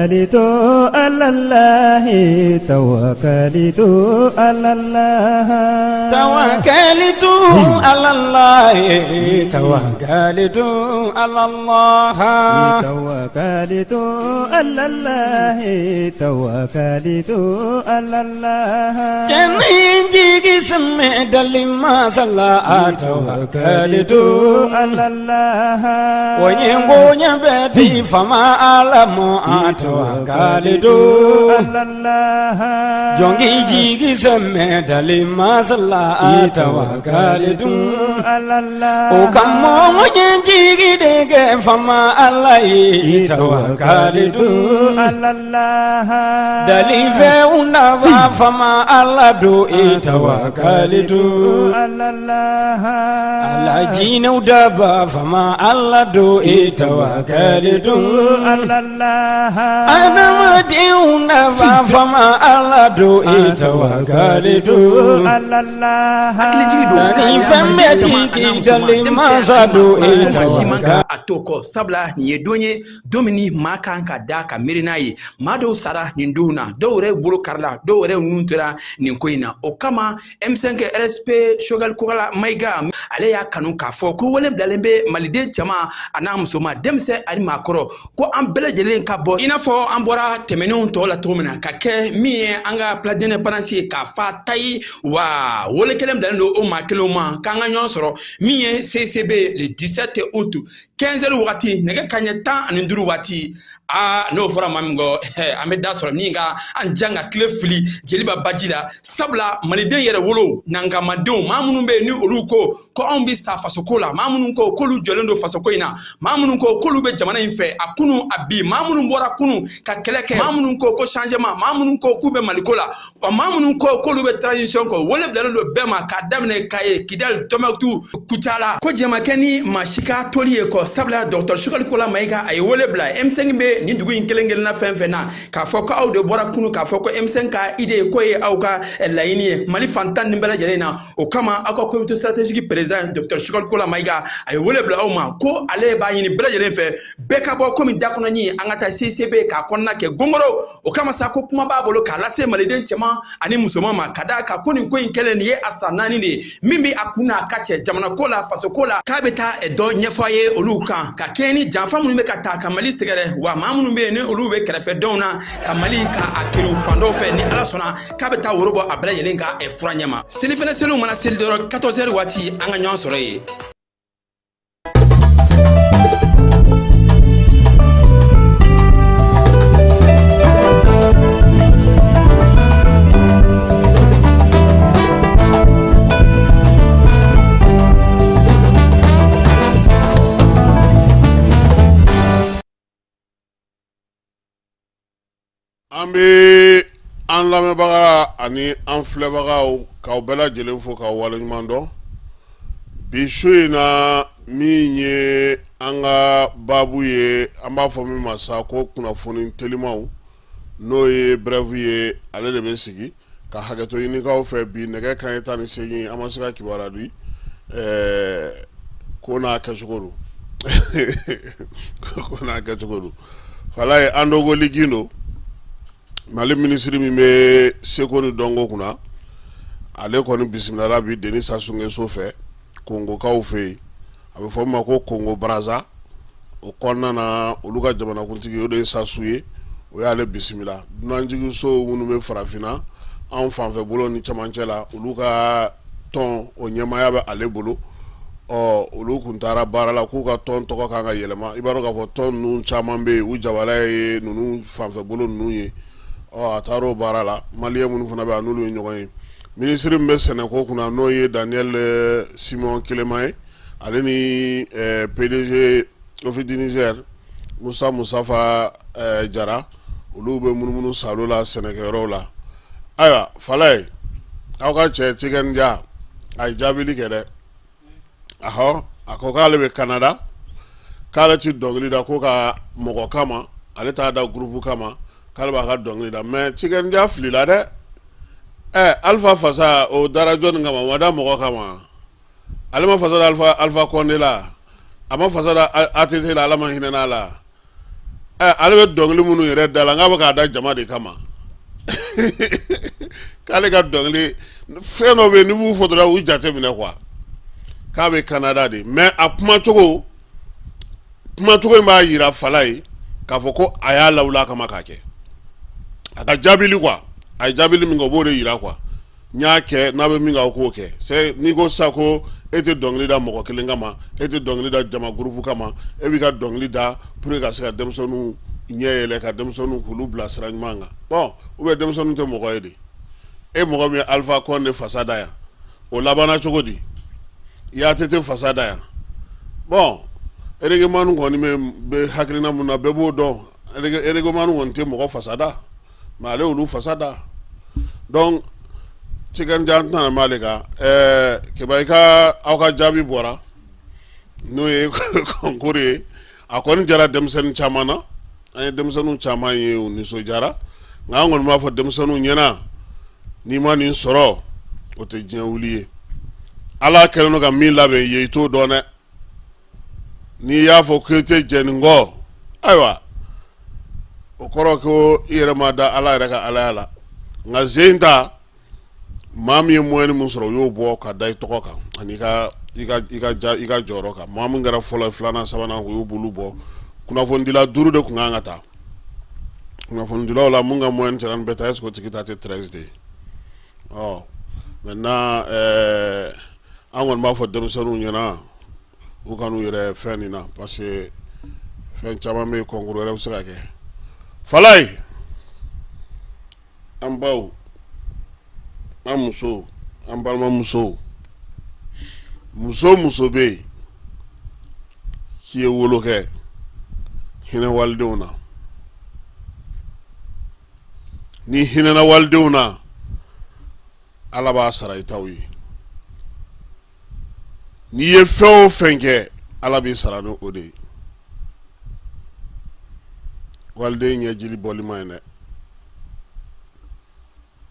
Tawakalitu alalahi tawakalitu alallah Tawakalitu alalahi tawakalitu alallah tawakalitu alalahi tawakalitu alallah Cɛ jigi sɛmɛ dali masa la tawakalitu alallah O ye bonya bɛ di faama Ala ma tawakalitu alallah Jɔn k'i jigi sɛmɛ dali masa la tawakalitu alallah O ka mɔgɔ ye jigi de kɛ faama Ala ye tawakalitu alallah Dalifɛnw nafa faama Ala don i tawakalitu alallah Ala jinɛw daba faama Ala don i tawakalitu alallah Adamadenw nafa faama Ala don i tawakalitu alallah Hakilijigi don Ni fɛn bɛɛ tigi dali masa don i maa si man tawakalitu ka a to kɔ sabula nin ye don ye don min ni maa kan ka da ka miiri n'a ye maa dɔw sara nin don na dɔw yɛrɛ bolo karila dɔw yɛrɛ nun tora nin ko in na o kama M5 RSP Choguel Kokala Mayiga ale y'a kanu k'a fɔ ko wele bilalen bɛ maliden cɛman a n'a musoman denmisɛn ani maakɔrɔ ko an bɛɛ lajɛlen ka bɔ i n'a fɔ an bɔra tɛmɛnenw tɔw la cogo min na ka kɛ min ye an ka place d'indépendance ye k'a fa tayi wa wele kelen bilalen don o maa kelenw ma k'an ka ɲɔgɔn sɔrɔ min ye CICB le 17 août 15 heures wagati nɛgɛ kanɲɛ 15 waati aa n'o fɔra maa min kɔ an bɛ da sɔrɔ min ka an jan ka tile fili jeliba baji la sabula maliden yɛrɛ wolo nankamadenw maa minnu bɛ yen ni olu ko ko anw bɛ sa fasoko la maa minnu ko k'olu jɔlen don fasoko in na maa minnu ko k'olu bɛ jamana in fɛ a kunu a bi maa minnu bɔra kunu ka kɛlɛ kɛ maa minnu ko ko changement maa minnu ko k'u bɛ maliko la wa maa minnu ko k'olu bɛ transition kɔ wele bilalen don bɛɛ ma k'a daminɛ kaye kidali tɔnbɔkutu kucala ko jɛn ma kɛ ni maa si ka toli ye kɔ sabula dɔgɔtɔrɔ Choguel Kokala Mayiga a ye wele bila M5 bɛ nin dugu in kelen kelenna fɛn fɛn na k'a fɔ ko aw de bɔra kunu k'a fɔ ko M5 ka idée ko ye aw ka laɲini ye mali fan tan ni bɛɛ lajɛlen na o kama aw ka comité stratégique président dɔgɔtɔrɔ Choguel Kokala Mayiga a ye wele bila aw ma ko ale b'a ɲini bɛɛ lajɛlen fɛ bɛɛ ka bɔ komi dakɔnɔni an ka taa CICB k'a kɔnɔna kɛ gongoro o kama sa ko kuma b'a bolo k'a lase maliden cɛman ani musoman ma ka d'a kan ko nin ko in kɛlen nin ye a san 4 de ye min bɛ a kun n'a ka cɛ jamana ko la faso ko la k'a bɛ taa dɔ ɲɛfɔ a ye olu kan ka kɛɲɛ ni janfa minnu bɛ ka ta ka mali sɛgɛrɛ wa maa minnu bɛ yen ni olu bɛ kɛrɛfɛdenw na ka mali ka a kiri fan dɔw fɛ ni ala sɔnna k'a bɛ taa woro bɔ a bɛɛ lajɛlen ka fura ɲɛma selifana seliw mana seli dɔrɔn 14 heures waati an ka ɲɔgɔn sɔrɔ yen. An bɛ an lamɛnbaga ani an filɛbagaw k'aw bɛɛ lajɛlen fo k'aw waleɲuman dɔn bi su in na min ye an ka baabu ye an b'a fɔ min ma sa ko kunnafoni telimaw n'o ye brève ye ale de bɛ sigi ka hakɛto ɲinikaw fɛ bi nɛgɛ kanɲɛ 18 an ma se ka kibaruya di ko n'a kɛcogo don ko n'a kɛcogo don Falaye Andogoli Gindo Mali minisiri min bɛ seko ni dɔnko kunna ale kɔni bisimilala bi Denis Sassou Nguesso fɛ Kongokaw fɛ yen a bɛ fɔ min ma ko Kongo Brazza o kɔnɔna na olu ka jamanakuntigi o de ye Sassou ye o y'ale bisimila dunanjiginso minnu bɛ farafinna anw fanfɛ bolo ni cɛmancɛ la olu ka tɔn o ɲɛmaaya bɛ ale bolo ɔ olu tun taara baara la k'u ka tɔn tɔgɔ kan ka yɛlɛma i b'a dɔn k'a fɔ tɔn ninnu caman bɛ yen u jabala ye ninnu fanfɛ bolo ninnu ye ɔ a taara o baara la maliyɛn minnu fana bɛ yan n'olu ye ɲɔgɔn ye minisiri min bɛ sɛnɛko kunna n'o ye Daniel Simon Clément ye ale ni PDG Office du Niger Musa Mustafa Jara olu bɛ munumunu saalo la sɛnɛkɛyɔrɔw la ayiwa Falaye aw ka cɛ Tiken Jah a ye jaabili kɛ dɛ ahɔ a ko k'ale bɛ Canada k'ale ti dɔnkili da ko ka mɔgɔ kama ale t'a da groupe kama k'ale b'a ka dɔnkili da mais Tiken Jah filila dɛ ɛ Alpha Fasa o dara jɔnni kama o ma da mɔgɔ kama ale ma fasa da Alpha Condé la a ma fasa da ATT la Ala ma hinɛ n'a la. Ale bɛ dɔnkili minnu yɛrɛ da la, n k'a bɛ k'a da jama de kama, k'ale ka dɔnkili fɛn dɔ bɛ yen, n'i b'u fɔ dɔrɔn u jate minɛ quoi, k'a bɛ Canada de. Mais a kumacogo kumacogo in b'a yira Falaye k'a fɔ ko a y'a lawuli a kama k'a kɛ a ka jaabili quoi. A ye jaabili min kɛ, o b'o de yira quoi. N y'a kɛ, n'a bɛ min kɛ, aw k'o kɛ. C'est n'i ko sisan ko e tɛ dɔnkili da mɔgɔ kelen kama, e tɛ dɔnkili da jama groupe kama, e b'i ka dɔnkili da pour que ka se ka denmisɛnninw ɲɛ yɛlɛ, ka denmisɛnninw k'olu bila sira ɲuman kan. Bon, ou bien denmisɛnninw tɛ mɔgɔ ye de? E mɔgɔ min ye Alpha Condé fasa da yan, o labanna cogo di? I y'ATT fasa da yan. Bon, reggaeman kɔni bɛ hakilina mun na, bɛɛ b'o dɔn. Reggaeman kɔni tɛ mɔgɔ fasa da, mais ale y'olu fasa da. Donc cikɛjan tɛna m'ale kan. Keba, i ka aw ka jaabi bɔra, n'o ye concours ye. A kɔni diyara denmisɛnnin caman na, an ye denmisɛnninw caman ye, u nisɔndiyara. Nka an kɔni b'a fɔ denmisɛnninw ɲɛna, n'i ma nin sɔrɔ, o tɛ diɲɛ wuli ye. Ala kɛlen don ka min labɛn i ye, i t'o dɔn dɛ. N'i y'a fɔ k'i tɛ jɛn nin kɔ, ayiwa, o kɔrɔ ko i yɛrɛ ma da Ala yɛrɛ ka alaya la. Nka zen ta, maa min ye moyenne min sɔrɔ, o y'o bɔ ka da i tɔgɔ kan ani i ka jɔyɔrɔ kan. Maa min kɛra fɔlɔ, filanan, sabanan, o y'u bolo bɔ. Kunnafonidila duuru de tun kan ka taa. Kunnafonidilaw la, mun ka moyenne cɛla ni bɛɛ ta, est-ce que o tigi ta tɛ 13 de ye? Ɔ maintenant, an kɔni b'a fɔ denmisɛnninw ɲɛna, u kan'u yɛrɛ fɛn nin na, parce que fɛn caman bɛ yen, concours wɛrɛ bɛ se ka kɛ. Falaye, an baw, an musow, an balimamusow, muso muso bɛ yen k'i ye wolo kɛ, hinɛ walidenw na. Ni hinɛna walidenw na, Ala b'a sara i taw ye. N'i ye fɛn o fɛn kɛ, Ala b'i sara ni o de ye. Waliden ɲɛjili bɔli man ɲi dɛ.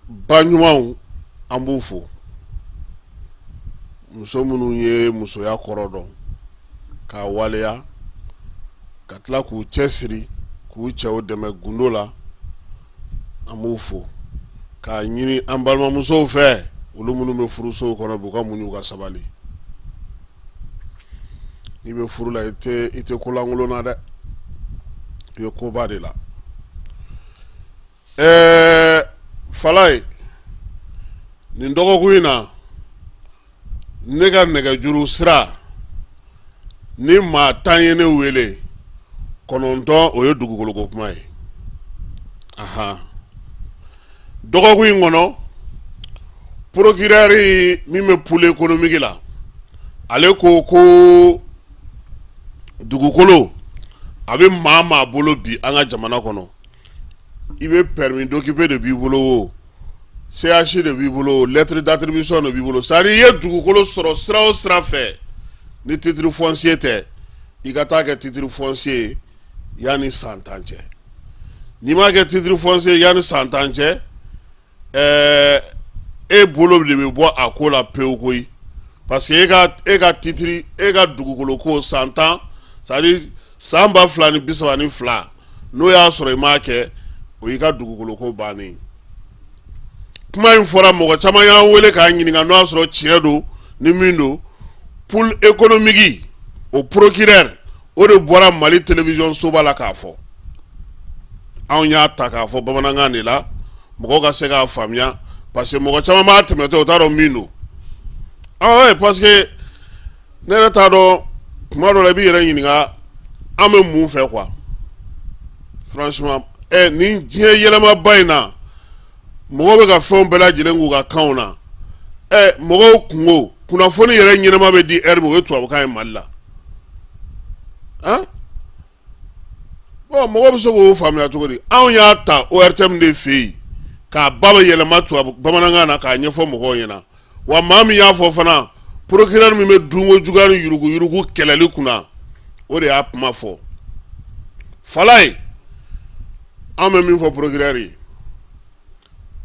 Ba ɲumanw, an b'u fo, muso minnu ye musoya kɔrɔ dɔn k'a waleya, ka tila k'u cɛ siri, k'u cɛw dɛmɛ gundo la, an b'u fo. K'a ɲini an balimamusow fɛ, olu minnu bɛ furusow kɔnɔ, b'u ka muɲu, ka sabali. N'i bɛ furu la, i tɛ kolankolon na dɛ, i bɛ koba de la. Falaye, nin dɔgɔkun in na, ne ka nɛgɛjuru sira ni maa 10 ye ne wele, 9 o ye dugukoloko kuma ye. Ahan, dɔgɔkun in kɔnɔ, procureur min bɛ pôle économique la, ale ko ko dugukolo a bɛ maa maa bolo bi an ka jamana kɔnɔ, i bɛ permis d'occuper de b'i bolo o, CH de b'i bolo, lettre d'attribution de b'i bolo, c'est à dire i ye dugukolo sɔrɔ sira o sira fɛ, ni titre foncier tɛ, i ka taa kɛ titre foncier ye yanni san 10 cɛ. N'i m'a kɛ titre foncier yanni san 10 cɛ, e bolo de bɛ bɔ a ko la pewu koyi, parce que e ka titre, e ka dugukolo ko san 10, c'est à dire san 2032, n'o y'a sɔrɔ i m'a kɛ, o y'i ka dugukolo ko bannen. Kuma in fɔra, mɔgɔ caman y'an wele k'a ɲininka n'o y'a sɔrɔ tiɲɛ don ni min don. Pôle économique, o procureur, o de bɔra Mali télévision soba la k'a fɔ. Anw y'a ta k'a fɔ bamanankan de la, mɔgɔw ka se k'a faamuya, parce que mɔgɔ caman b'a tɛmɛtɔ, u t'a dɔn min don. Ah, parce que ne yɛrɛ t'a dɔn, kuma dɔ la i b'i yɛrɛ ɲininka, an bɛ mun fɛ quoi? Franchement, nin diɲɛ yɛlɛmaba in na, mɔgɔw bɛ ka fɛnw bɛɛ lajɛlen k'u ka kanw na. Mɔgɔw kungo kunnafoni yɛrɛ ɲɛnama bɛ di heure min, o ye tubabukan ye Mali la. Han, bon, mɔgɔ bɛ se k'o faamuya cogo di? Anw y'a ta ORTM de fɛ yen k'a ba bɛ yɛlɛma tubabu bamanankan na k'a ɲɛfɔ mɔgɔw ɲɛna. Wa maa min y'a fɔ fana, procureur min bɛ dunko juguya ni yuruguyurugu kɛlɛli kunna, o de y'a kuma fɔ. Falaye, an bɛ min fɔ procureur ye,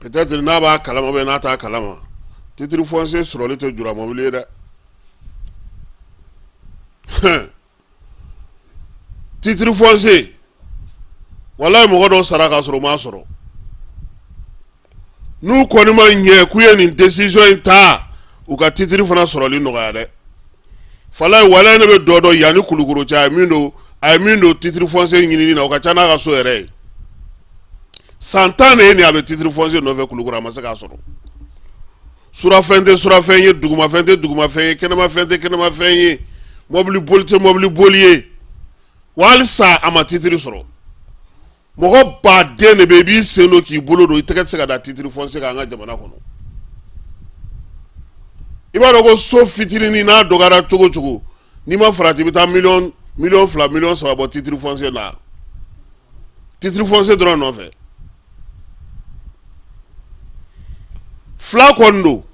peut-être n'a b'a kalama ou bien n'a t'a kalama, titre foncier sɔrɔli tɛ jura mobili ye dɛ. Titre foncier Walayi, mɔgɔ dɔw sara k'a sɔrɔ u m'a sɔrɔ. N'u kɔni ma ɲɛ k'u ye nin décision in ta, u ka titiri fana sɔrɔli nɔgɔya dɛ. Falaye, walayi, ne bɛ dɔ dɔn yan ni Kulukoro cɛ, a ye min don titre foncier ɲinini na, o ka ca n'a ka so yɛrɛ ye. San 10 de ye nin, a bɛ titre foncier nɔfɛ Kulukoro, a ma se k'a sɔrɔ. Surafɛn tɛ surafɛn ye, dugumafɛn tɛ dugumafɛn ye, kɛnɛmafɛn tɛ kɛnɛmafɛn ye, mɔbili boli tɛ mɔbili boli ye, wa halisa a ma titiri sɔrɔ. Mɔgɔ baden de bɛ, i b'i sen don k'i bolo don, i tɛgɛ tɛ se ka da titre foncier kan an ka jamana kɔnɔ. I b'a dɔn ko so fitinin, n'a dɔgɔyara cogo cogo, n'i ma farati, i bɛ taa miliyɔn 2, miliyɔn 3 bɔ titre foncier la, titre foncier dɔrɔn nɔfɛ. Fila kɔni don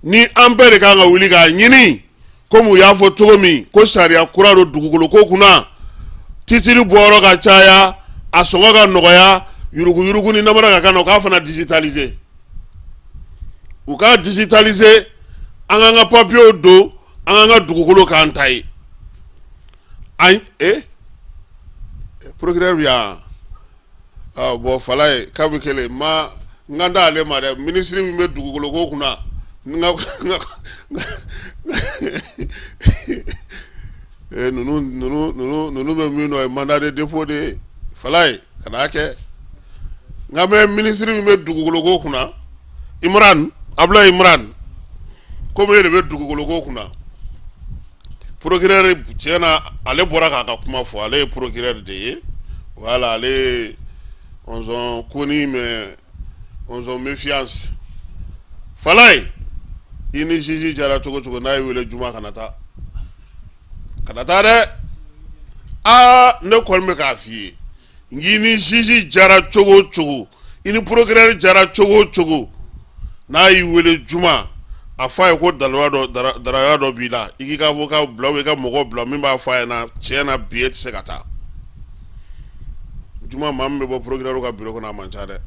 ni an bɛɛ de kan ka wuli k'a ɲini. Komi u y'a fɔ cogo min ko sariya kura don dugukolo ko kunna, titiri bɔyɔrɔ ka caya, a sɔngɔ ka nɔgɔya, yuruguyurugu ni namara ka kan na, u k'a fana digitaliser. U k'a digitaliser, an k'an ka papiyew don, an k'an ka dugukolo k'an ta ye. An procureur bɛ yan. Bon, Falaye, k'a bɛ kelen ma, n kan t'ale ma dɛ. Minisiri min bɛ dugukolo ko kunna, n ka ninnu ninnu ninnu ninnu bɛ min nɔ ye mandat de dépôt de ye. Falaye, kan'a kɛ. N ka bɛ minisiri min bɛ dugukolo ko kunna, Imran Abulayi Imran, komi e de bɛ dugukolo ko kunna, procureur, tiɲɛ na, ale bɔra k'a ka kuma fɔ. Ale ye procureur de ye, voilà. Ale on connu, mais on méfiance. Falaye, i ni juge jara cogo cogo, n'a ye wele juma, kana taa, kana taa dɛ. Aa, ne kɔni bɛ k'a f'i ye, n k'i ni juge jara cogo o cogo, i ni procureur jara cogo o cogo, n'a y'i wele juma, a fɔ a ye ko daluya dɔ, daraya dɔ b'i la, i k'i ka avocat bila, i ka mɔgɔ bila min b'a fɔ a ɲɛna tiɲɛ na bi e tɛ se ka taa juma. Maa min bɛ bɔ procureur ka bureau kɔnɔ, a man ca dɛ.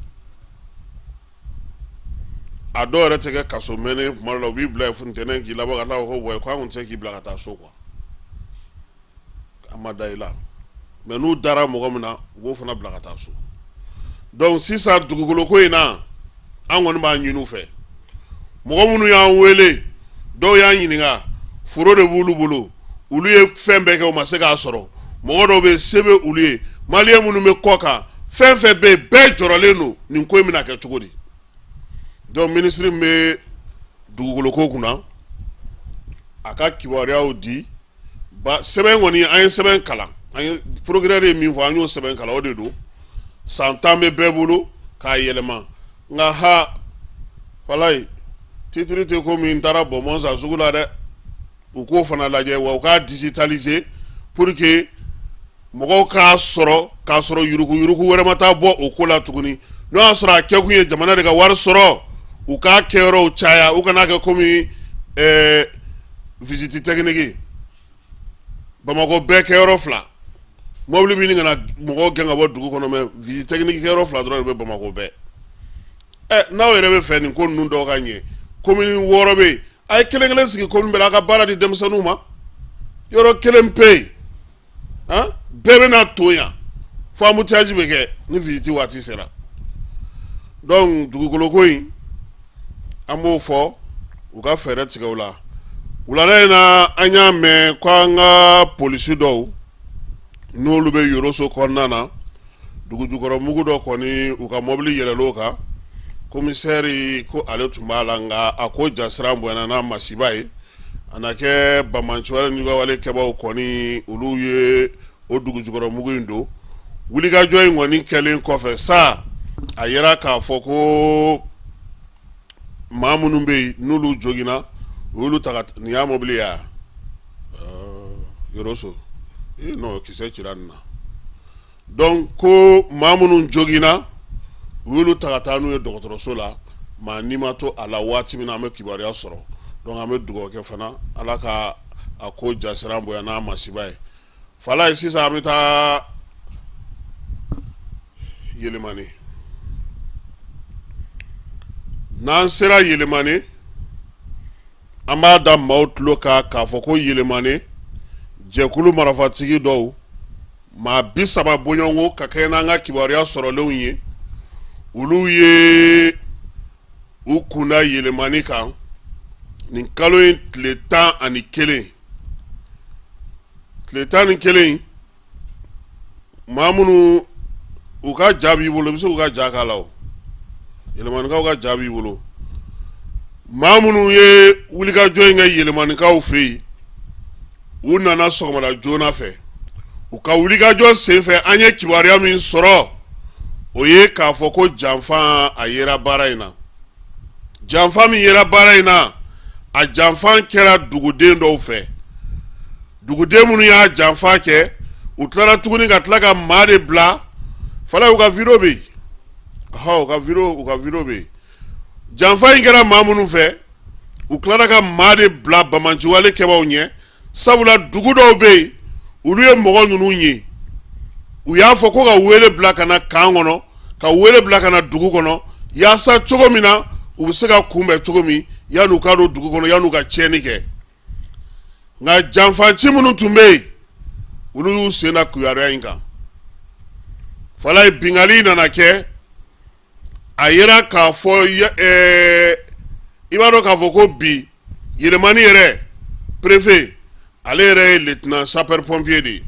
A dɔw yɛrɛ tɛ kɛ kaso mɛnnen. Tuma dɔ la, u b'i bila yen funtɛnɛ k'i labɔ ka taa ko bɔ k'an kun tɛ se k'i bila ka taa so quoi, an ma da i la. Mais n'u dara mɔgɔ min na, u b'o fana bila ka taa so. Donc sisan, dugukolo ko in na, an kɔni b'a ɲini u fɛ. Mɔgɔ minnu y'an wele, dɔw y'an ɲininka, foro de b'olu bolo, olu ye fɛn bɛɛ kɛ, u ma se k'a sɔrɔ. Mɔgɔ dɔw bɛ, se bɛ olu ye, maliyɛn minnu bɛ kɔ kan, fɛn fɛn bɛ yen, bɛɛ jɔrɔlen don nin ko in bɛna kɛ cogo di. Donc minisiri min bɛ dugukolo ko kunna, a ka kibaruyaw di. Ba sɛbɛn kɔni, an ye sɛbɛn kalan, an ye procureur ye min fɔ, an y'o sɛbɛn kalan, o de don. San 10 bɛ bɛɛ bolo k'a yɛlɛma. Nka ha, Falaye, titiri tɛ komi n taara bonbon san sugu la dɛ. U k'o fana lajɛ wa, u k'a digitaliser pour que mɔgɔw k'a sɔrɔ, k'a sɔrɔ yuruguyurugu wɛrɛ ma taa bɔ o ko la tuguni. N'o y'a sɔrɔ a kɛkun ye jamana de ka wari sɔrɔ, u k'a kɛyɔrɔw caya, u kana kɛ komi visite technique. Bamakɔ bɛɛ kɛyɔrɔ fila, mobili bɛ ɲini ka na mɔgɔw gɛn ka bɔ dugu kɔnɔ, mais visite technique kɛyɔrɔ fila dɔrɔn de bɛ Bamakɔ bɛɛ. Ɛ, n'aw yɛrɛ bɛ fɛ nin ko ninnu dɔw ka ɲɛ, commune 6 bɛ yen, a ye kelen kelen sigi commune bɛɛ la, a ka baara di denmisɛnninw ma. Yɔrɔ kelen pe yen, han, bɛɛ bɛna ton yan fo embouteillage bɛ kɛ ni visite waati sera. Donc dugukolo ko in, an b'o fɔ, u ka fɛɛrɛ tigɛ o la. Wulada in na, an y'a mɛn ko an ka polisi dɔw, n'olu bɛ Yoroso kɔnɔna na, dugujukɔrɔ mugu dɔ kɔni, u ka mɔbili yɛlɛl'o kan. Komisɛri ko ale tun b'a la, nka a ko jasiran bonyana n'a masiba ye. A na kɛ banbaanciwale ni wale kɛbaaw kɔni, olu ye o dugujukɔrɔ mugu in don. Wulikajɔ in kɔni kɛlen kɔfɛ sa, a yera k'a fɔ ko maa minnu bɛ yen, n'olu joginna, u y'olu ta. Nin y'a mobili ye Yoroso, non, kisɛ cira nin na. Donc ko maa minnu joginna, u y'olu ta ka taa n'u ye dɔgɔtɔrɔso la. Maa ni ma to a la waati min na an bɛ kibaruya sɔrɔ. Donc an bɛ dugawu kɛ fana, Ala ka a ko jasiran bonya n'a masiba ye. Falaye, sisan an bɛ taa Yelimani. N'an sera Yelimani, an b'a da maaw tulo kan k'a fɔ ko Yelimani jɛkulu marifatigi dɔw Maa 30 bɔɲɔgɔnko ka kɛɲɛ n'an ka kibaruya sɔrɔlenw ye, olu ye u kunda Yɛlɛmani kan nin kalo in tile 11, tile 11. Maa minnu u ka ja b'i bolo, i bɛ se k'u ka ja k'a la, o Yɛlɛmanikaw ka ja b'i bolo. Maa minnu ye wulikajɔ in kɛ Yɛlɛmanikaw fɛ yen, u nana sɔgɔmada joona fɛ. U ka wulikajɔ senfɛ, an ye kibaruya min sɔrɔ, o ye k'a fɔ ko janfa a yera baara in na. Janfa min yera baara in na, a janfa kɛra duguden dɔw fɛ. Duguden minnu y'a janfa kɛ, u tilara tuguni ka tila ka maa de bila fana. U ka video bɛ yen, u ka video bɛ yen. Janfa in kɛra maa minnu fɛ, u tilara ka maa de bila banbaanciwale kɛbaaw ɲɛ, sabula dugu dɔw bɛ yen, olu ye mɔgɔ ninnu ye, u y'a fɔ ko ka wele bila ka na camp kɔnɔ, ka wele bila ka na dugu kɔnɔ, yaasa cogo min na u bɛ se ka kunbɛn cogo min yan'u ka don dugu kɔnɔ, yan'u ka tiɲɛni kɛ. Nka janfanci minnu tun bɛ yen, olu y'u sen da kibaruya in kan. Falaye, binkanni nana kɛ. A yera k'a fɔ, i b'a dɔn k'a fɔ ko bi Yɛlɛmani yɛrɛ préfet, ale yɛrɛ ye lieutenant sapeur pompier de ye,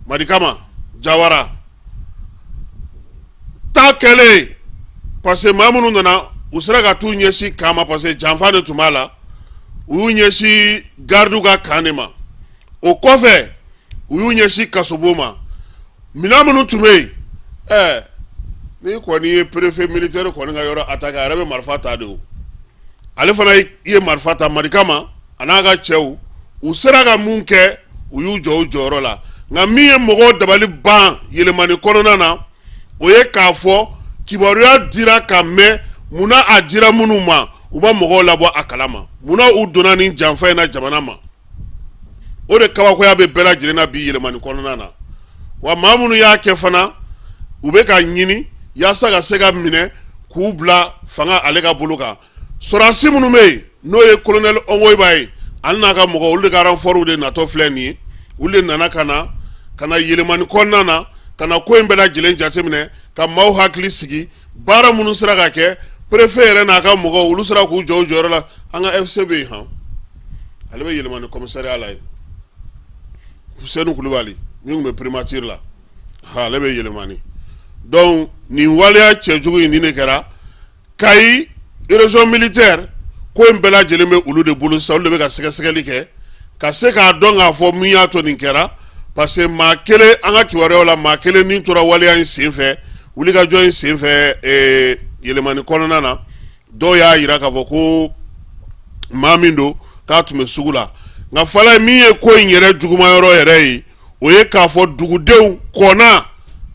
Madikama Jawara. Ta kɛlen, parce que maa minnu nana, u sera ka t'u ɲɛsin camp ma, parce que janfa de tun b'a la. U y'u ɲɛsin gardiw ka camp de ma. O kɔfɛ, u y'u ɲɛsin kasobon ma. Minɛn minnu tun bɛ yen, n'i kɔni ye préfet militaire kɔni ka yɔrɔ attaquer, a yɛrɛ bɛ marifa ta de. O ale fana ye marifa ta. Madikama a n'a ka cɛw, u sera ka mun kɛ? U y'u jɔ u jɔyɔrɔ la. Nka min ye mɔgɔw dabali ban Yɛlɛmani kɔnɔna na, o ye k'a fɔ kibaruya dira ka mɛn. Munna a dira minnu ma, u ma mɔgɔw labɔ a kalama? Munna u donna nin janfa in na jamana ma? O de kabakoya bɛ bɛɛ lajɛlen na bi Yɛlɛmani kɔnɔna na. Wa maa minnu y'a kɛ fana, u bɛ ka ɲini yaasa ka se ka minɛ k'u bila fanga ale ka bolo kan. Sɔrɔdasi minnu bɛ yen, n'o ye colonel Ongoyiba ye, ale n'a ka mɔgɔ, olu de ka renfort de natɔ filɛ nin ye. Olu de nana ka na Yɛlɛmani kɔnɔna na, ka na ko in bɛɛ lajɛlen jateminɛ, ka maaw hakili sigi. Baara minnu sera ka kɛ, préfet yɛrɛ n'a ka mɔgɔw, olu sera k'u jɔ u jɔyɔrɔ la. An ka FC bɛ yen han, ale bɛ Yɛlɛmani commissariat la yen. Senu Kulubali min tun bɛ primature la, ale bɛ Yɛlɛmani. Donc nin waleya cɛjugu in, nin de kɛra Kayi région militaire. Ko in bɛɛ lajɛlen bɛ olu de bolo sisan. Olu de bɛ ka sɛgɛsɛgɛli kɛ ka se k'a dɔn k'a fɔ min y'a to nin kɛra, parce que maa kelen, an ka kibaruyaw la, maa kelen min tora waleya in senfɛ, wulikajɔ in senfɛ Yɛlɛmani kɔnɔna na. Dɔw y'a jira k'a fɔ ko maa min don, k'a tun bɛ sugu la. Nka Falaye, min ye ko in yɛrɛ juguman yɔrɔ yɛrɛ ye, o ye k'a fɔ dugudenw kɔnna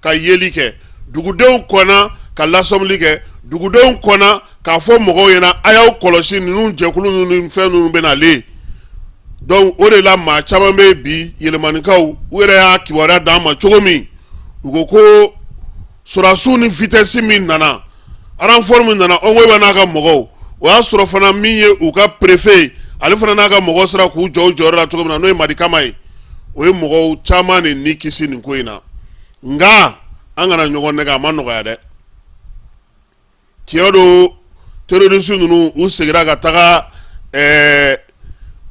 ka yeli kɛ, dugudenw kɔnna ka lasɔmili kɛ, dugudenw kɔnna k'a fɔ mɔgɔw ɲɛna: a y'aw kɔlɔsi, ninnu jɛkulu ninnu ni fɛn ninnu bɛ nalen. Donc o de la, maa caman bɛ bi Yɛlɛmanikaw, u yɛrɛ y'a kibaruya d'an ma cogo min, u ko ko sɔrɔdasiw ni vitesse min nana, renfort min nana, Ongoyiba n'a ka mɔgɔw, o y'a sɔrɔ fana min ye u ka préfet, ale fana n'a ka mɔgɔw sera k'u jɔ u jɔyɔrɔ la cogo min na, n'o ye Madikama ye, o ye mɔgɔw caman de ni kisi nin ko in na. Nka an kana ɲɔgɔn nɛgɛ, a ma nɔgɔya dɛ. Tiɲɛ don, terroriste ninnu, u seginna ka taga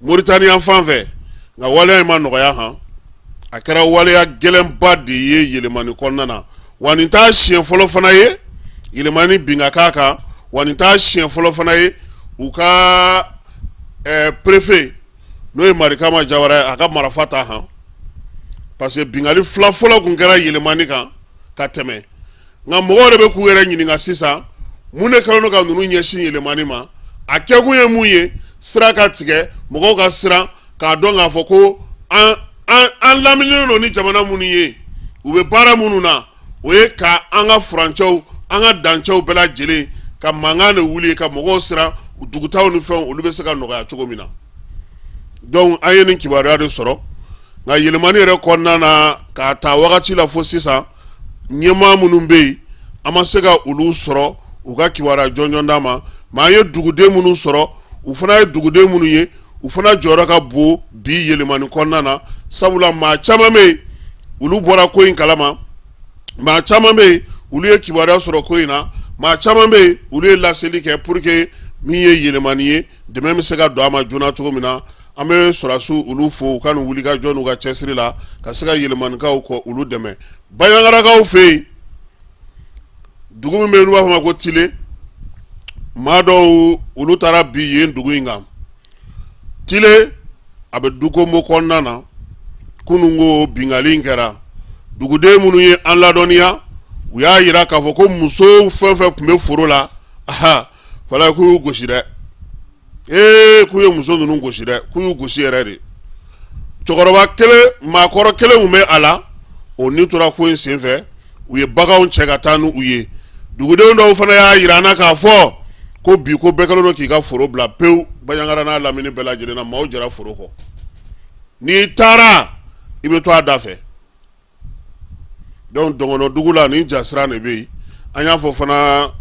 Moritani yan fan fɛ, nka waleya in ma nɔgɔya han. A kɛra waleya gɛlɛnba de ye Yɛlɛmani kɔnɔna na. Wa nin t'a siɲɛ fɔlɔ fana ye Yɛlɛmani bin ka k'a kan. Wa nin t'a siɲɛ fɔlɔ fana ye u ka préfet, n'o ye Marikama Jawara ye, a ka marifa ta han, parce que binkanni fila fɔlɔ tun kɛra Yɛlɛmani kan ka tɛmɛ. Nka mɔgɔw de bɛ k'u yɛrɛ ɲininka sisan, mun de kɛlen don ka ninnu ɲɛsin Yɛlɛmani ma? A kɛkun ye mun ye? Sira ka tigɛ, mɔgɔw ka siran k'a dɔn k'a fɔ ko an laminilen don ni jamana minnu ye, u bɛ baara minnu na, o ye ka an ka furancɛw, an ka dancɛw bɛɛ lajɛlen ka mankan de wuli, ka mɔgɔw siran, dugutaw ni fɛnw, olu bɛ se ka nɔgɔya cogo min na. Donc an ye nin kibaruya de sɔrɔ. Nka Yɛlɛmani yɛrɛ kɔnɔna na, k'a ta wagati la fo sisan, ɲɛmaa minnu bɛ yen, an ma se ka olu sɔrɔ u ka kibaruya jɔnjɔn d'an ma. Mais an ye duguden minnu sɔrɔ, u fana ye duguden minnu ye, u fana jɔyɔrɔ ka bon bi Yɛlɛmani kɔnɔna na, sabula maa caman bɛ yen. olu bɔra ko in kalama, maa caman bɛ yen olu ye kibaruya sɔrɔ ko in na, maa caman bɛ yen olu ye laseli kɛ pour que min ye yɛlɛmani ye, dɛmɛ bɛ se ka don a ma joona cogo min na. An bɛ sɔrɔdasiw olu fo u ka nin wulikajɔ n'u ka cɛsiri la ka se ka yɛlɛmanikaw kɔ olu dɛmɛ. Banjagarakaw fɛ yen, dugu min bɛ yen n'u b'a fɔ ma ko Tile, maa dɔw olu taara bin yen dugu in kan. Tile a bɛ Dukombo kɔnɔna na. Kunun ko binkanni in kɛra, duguden minnu ye an ladɔnniya, u y'a jira k'a fɔ ko muso fɛn fɛn tun bɛ foro la, aha, fala k'u y'u gosi dɛ. Ee, k'u ye muso ninnu gosi dɛ, k'u y'u gosi yɛrɛ de. Cɛkɔrɔba kelen, maakɔrɔ kelen tun bɛ a la, o ni tora ko in senfɛ. U ye baganw cɛ ka taa n'u ye. Dugudenw dɔw fana y'a jira an na k'a fɔ ko bi ko bɛɛ kɛlen don k'i ka foro bila pewu. Banjagara n'a lamini bɛɛ lajɛlen na, maaw jɛra foro kɔ. N'i taara, i bɛ to a da fɛ. Donc dɔgɔnɔdugu la, nin jasira de bɛ yen. An y'a fɔ fana,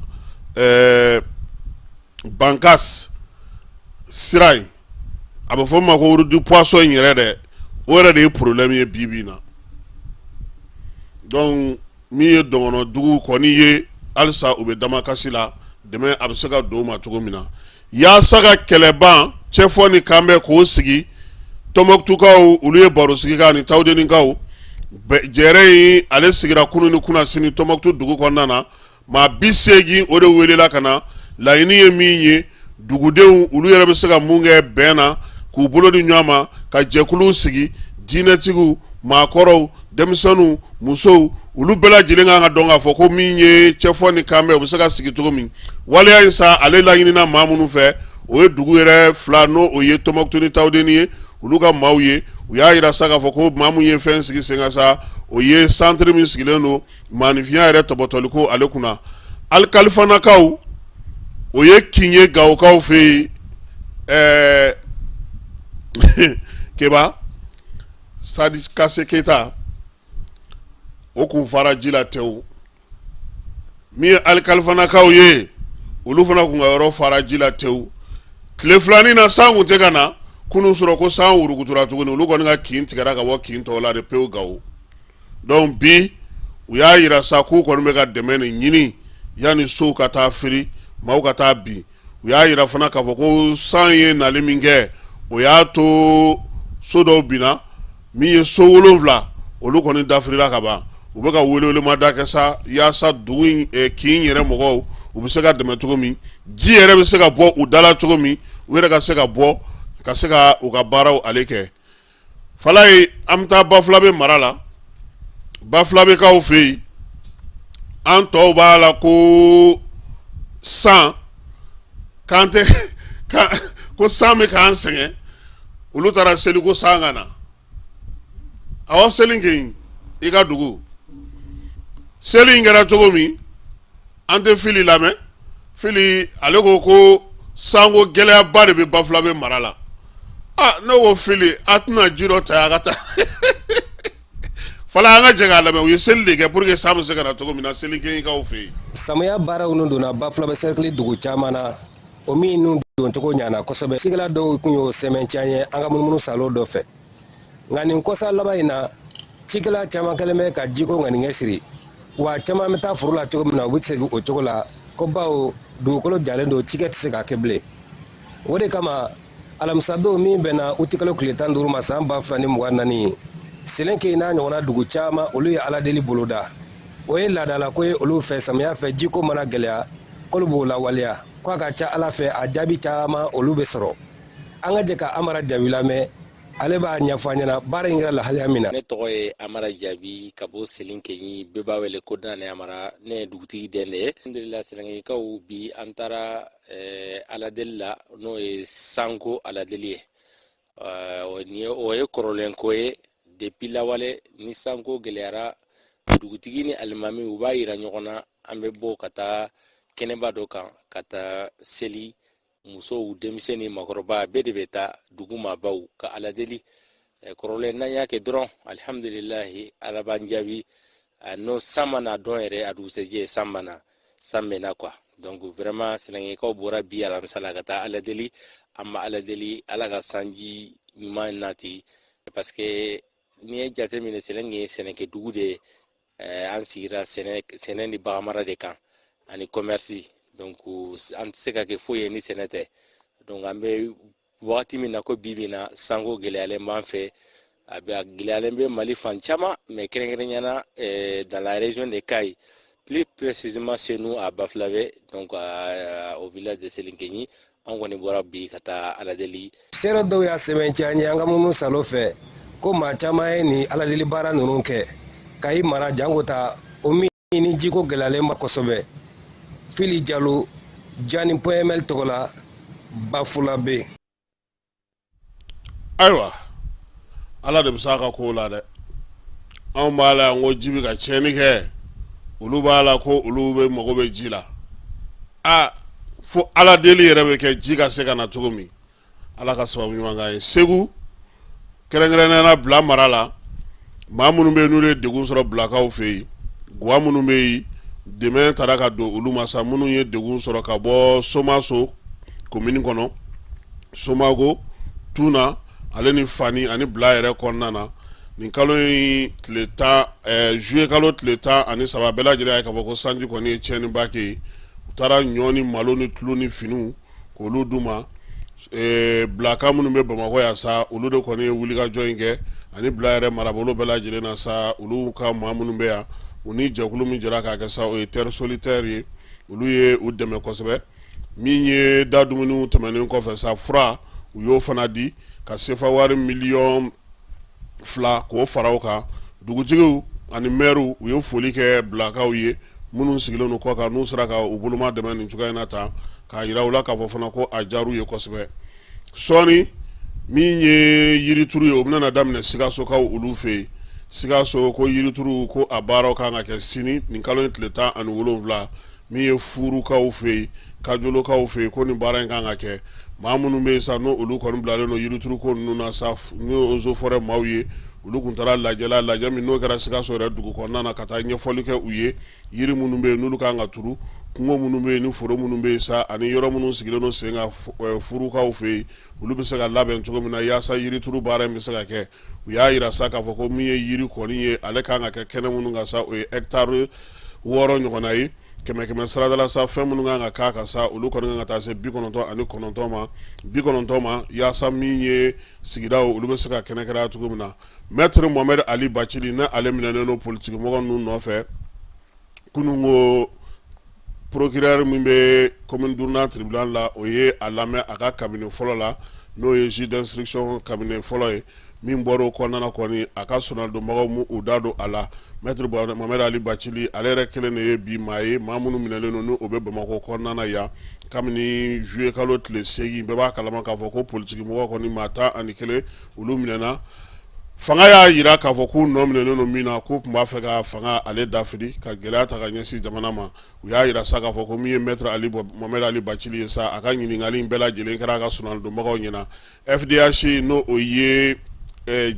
Bankas sira in, a bɛ fɔ min ma ko route du poisson in yɛrɛ dɛ, o yɛrɛ de ye problème ye bi bi in na. Donc min ye dɔgɔnɔdugu kɔni ye, halisa u bɛ damakasi la, dɛmɛ a bɛ se ka don u ma cogo min na, yaasa ka kɛlɛban cɛfɔ ni kanbɛn k'o sigi. Tɔnbɔkutukaw olu ye baro sigi kɛ ani Tawudenikaw. Jɛrɛ in ale sigira kunun ni kunasini Tɔnbɔkutu dugu kɔnɔna na. Maa 80 o de welela ka na. Laɲini ye min ye, dugudenw olu yɛrɛ bɛ se ka mun kɛ bɛn na, k'u bolo di ɲɔgɔn ma ka jɛkuluw sigi, diinɛtigiw, maakɔrɔw, denmisɛnninw, musow, olu bɛɛ lajɛlen kan ka dɔn k'a fɔ ko min ye cɛfɔ ni kanbɛn, o bɛ se ka sigi cogo min. Waleya in sa, ale laɲinina maa minnu fɛ, o ye dugu yɛrɛ fila, n'o o ye Tɔnbɔkutu ni Tawudeni ye, olu ka maaw ye. U y'a jira sa k'a fɔ ko maa min ye fɛn sigi sen kan sa, o ye centre min sigilen don maaninfinya yɛrɛ tɔbɔtɔliko ale kunna, Alikalifanakaw, o ye kin ye Gawokaw fɛ yen. Ɛɛ Keba Sadi Kase Keyita, o kun fara ji la tewu. Min ye Alikalifanakaw ye, olu fana kun ka yɔrɔ fara ji la tewu. Tile filanin na, san kun tɛ ka na. Kunun sɔrɔ ko san wurukutura tuguni, olu kɔni ka kin tigɛra ka bɔ kin tɔw la de pewu Gawo. Donc bi u y'a jira sa k'u kɔni bɛ ka dɛmɛ nin ɲini yanni sow ka taa firi, maaw ka taa bin. U y'a jira fana k'a fɔ ko san ye nali min kɛ, o y'a to so dɔw binna. Min ye so 7, olu kɔni dafirila ka ban. U bɛ ka welewelemada kɛ sa yaasa dugu in, kin yɛrɛ mɔgɔw, u bɛ se ka dɛmɛ cogo min, ji yɛrɛ bɛ se ka bɔ u da la cogo min, u yɛrɛ ka se ka bɔ ka se ka u ka baaraw ale kɛ. Falaye, an bɛ taa Bafulabe mara la, Bafulabekaw fɛ yen. An tɔw b'a la ko san k'an tɛ ko san bɛ k'an sɛgɛn, olu taara seli ko san ka na. Awɔ, seli kɛ yen i ka dugu, seli in kɛra cogo min, an tɛ Fili lamɛn. Fili ale ko ko sanko gɛlɛyaba de bɛ Bafulabe mara la. Aa, ne ko Fili, a tɛna ji dɔ ta a ka taa. Fala, an ka jɛ k'a lamɛn. U ye seli de kɛ pour que san bɛ se ka na cogo min na Selinkeyikaw fɛ yen. Samiya baaraw nun donna Bafulabe sɛrikili dugu caman na, o min nun doncogo ɲana kosɛbɛ. Cikɛla dɔw kun y'o sɛmɛntiya ye an ka munumunu salo dɔ fɛ. Nka nin kɔsa laban in na, cikɛla caman kɛlen bɛ ka jiko ŋaniya siri, wa caman bɛ taa foro la cogo min na, u bɛ segin o cogo la, ko bawo dugukolo jalen don, cikɛ tɛ se ka kɛ bilen. O de kama alamisadon min bɛnna utikalo tile 15 ma san 2024, Selenke n'a ɲɔgɔnna dugu caman, olu ye aladeli boloda. O ye laadalako ye olu fɛ, samiya fɛ jiko mana gɛlɛya, k'olu b'o lawaleya, ko a ka ca ala fɛ, a jaabi caman olu bɛ sɔrɔ. An ka jɛ ka Amara Jabi lamɛn, ale b'a ɲɛfɔ an ɲɛna baara in kɛra lahalaya min na. Ne tɔgɔ ye Amara Jabi ka bɔ Selenkeɲi, bɛɛ b'a wele ko Danɛ Amara. Ne ye dugutigi den de ye. Alhamdulillah, Selenkekaw, bi an taara aladeli la, n'o ye sanko aladeli ye. O ye kɔrɔlen ko ye depuis lawale. Ni sanko gɛlɛyara, dugutigi ni alimami u b'a yira ɲɔgɔn na, an bɛ bɔ ka taa kɛnɛba dɔ kan ka taa seli. Musow, denmisɛn ni makɔrɔba, bɛɛ de bɛ taa, dugu maabaw ka aladeli. Kɔrɔlen n'an y'a kɛ dɔrɔn, alihamdulilahi, Ala b'an jaabi. N'o san mana dɔn yɛrɛ, a dugusɛjɛ san mana, san bɛ na quoi. Donc vraiment, Selenkekaw bɔra bi alamisa la ka taa ala deli. An ma ala deli Ala ka sanji ɲuman nati, parce que N'i ye jateminɛ, Selenke ye sɛnɛkɛdugu de ye. An sigira sɛnɛ ni baganmara de kan ani commerce. Donc an tɛ se ka kɛ foyi ye ni sɛnɛ tɛ. Donc an bɛ wagati min na ko bi bi na, sanko gɛlɛyalen b'an fɛ. A bɛ a gɛlɛyalen bɛ Mali fan caman, mais kɛrɛnkɛrɛnnenya la dans la région de Kayes, plus précisément chez nous à Bafulabe, donc au village de Selinkeɲi. An kɔni bɔra bi ka taa Aladeli. Seere dɔw y'a sɛbɛntiya an ye an ka munumunu salo fɛ ko maa caman ye nin aladeli baara ninnu kɛ Kayi mara janko ta o min ni jiko gɛlɛyalen ba kosɛbɛ. Fili Jalo, Jani point ml tɔgɔ la, Bafulabe. Ayiwa, Ala de bɛ s'a ka ko la dɛ. Anw b'a la yan ko ji bɛ ka tiɲɛni kɛ, olu b'a la ko olu bɛ mago bɛ ji la. Aa, fo Ala deli yɛrɛ bɛ kɛ ji ka se ka na cogo min. Ala ka sababu ɲuman k'an ye. Segu, kɛrɛnkɛrɛnnenya la Bila mara la, maa minnu bɛ yen n'olu ye degun sɔrɔ Bilakaw fɛ yen, gwa minnu bɛ yen, dɛmɛ taara ka don olu ma sa. Minnu ye degun sɔrɔ ka bɔ Somaso komini kɔnɔ, Somago, Tuna, ale ni Fani ani Bila yɛrɛ kɔnɔna na, nin kalo in tile 10, juillet kalo tile 13, bɛɛ lajɛlen y'a ye k'a fɔ ko sanji kɔni ye tiɲɛniba kɛ yen. U taara ɲɔ ni malo ni tulu ni finiw k'olu d'u ma. Bilaka minnu bɛ Bamakɔ yan sa, olu de kɔni ye wulikajɔ in kɛ, ani Bila yɛrɛ marabolo bɛɛ lajɛlen na sa, olu ka maa minnu bɛ yan, u ni jɛkulu min jɛra k'a kɛ sa, o ye Terre Solidaire ye. Olu ye u dɛmɛ kosɛbɛ. Min ye da dumuniw tɛmɛnen kɔfɛ sa, fura u y'o fana di, ka sefa wari miliyɔn 2 k'o fara o kan. Dugutigiw ani mɛriw, u ye foli kɛ Bilakaw ye minnu sigilen don kɔ kan, n'u sera ka u boloma dɛmɛ nin cogoya in na tan, k'a jira u la k'a fɔ fana ko a diyar'u ye kosɛbɛ. Sɔɔni, min ye yirituru ye, o bɛna daminɛ Sikasokaw olu fɛ yen. Sikaso ko yirituru ko a baaraw kan ka kɛ sini, nin kalo in tile 17. Min ye Furukaw fɛ yen, Kajolokaw fɛ yen, ko nin baara in kan ka kɛ. Maa minnu bɛ yen sa, n'o olu kɔni bilalen don yirituru ko ninnu na sa, n'o ye eaux et forêts maaw ye, olu tun taara lajɛ la, lajɛ min n'o kɛra Sikaso yɛrɛ dugu kɔnɔna na, ka taa ɲɛfɔli kɛ u ye yiri minnu bɛ yen n'olu kan ka turu, kungo minnu bɛ yen ni foro minnu bɛ yen sa, ani yɔrɔ minnu sigilen don sen kan Furukaw fɛ yen, olu bɛ se ka labɛn cogo min na yaasa yirituru baara in bɛ se ka kɛ. U y'a jira sa k'a fɔ ko min ye yiri kɔni ye, ale kan ka kɛ kɛnɛ minnu kan sa, o ye hectare 6 ɲɔgɔnna ye. Kɛmɛ kɛmɛ sarada la sa, fɛn minnu kan ka k'a kan sa, olu kɔni kan ka taa se 99 ma, 90 ma, yaasa min ye sigidaw, olu bɛ se ka kɛnɛkɛrɛya cogo min na. Maître Mohamed Ali Bacili, ni ale minɛnen don politikimɔgɔ ninnu nɔfɛ, kunun ko procureur min bɛ commune duurunan tribunal la, o ye a lamɛn a ka cabinet fɔlɔ la, n'o ye juge d'instruction cabinet fɔlɔ ye. Min bɔra o kɔnɔna na kɔni, a ka sɔnadonbagaw mu u da don a la. Maître Mohamed Ali Bacili, ale yɛrɛ kelen de ye bi maa ye, maa minnu minɛlen don, ni o bɛ Bamakɔ kɔnɔna na yan kabini juillet kalo tile 8. Bɛɛ b'a kalama k'a fɔ ko politikimɔgɔ kɔni maa 11, olu minɛna. Fanga y'a jira k'a fɔ k'u nɔ minɛnen don min na, k'u tun b'a fɛ ka fanga ale dafiri, ka gɛlɛya ta ka ɲɛsin jamana ma. U y'a jira sa k'a fɔ ko min ye maître Ali Mohamed Ali Bacili ye sa, a ka ɲininkali in bɛɛ lajɛlen kɛra a ka sɔnadonbagaw ɲɛna. FDH, n'o o ye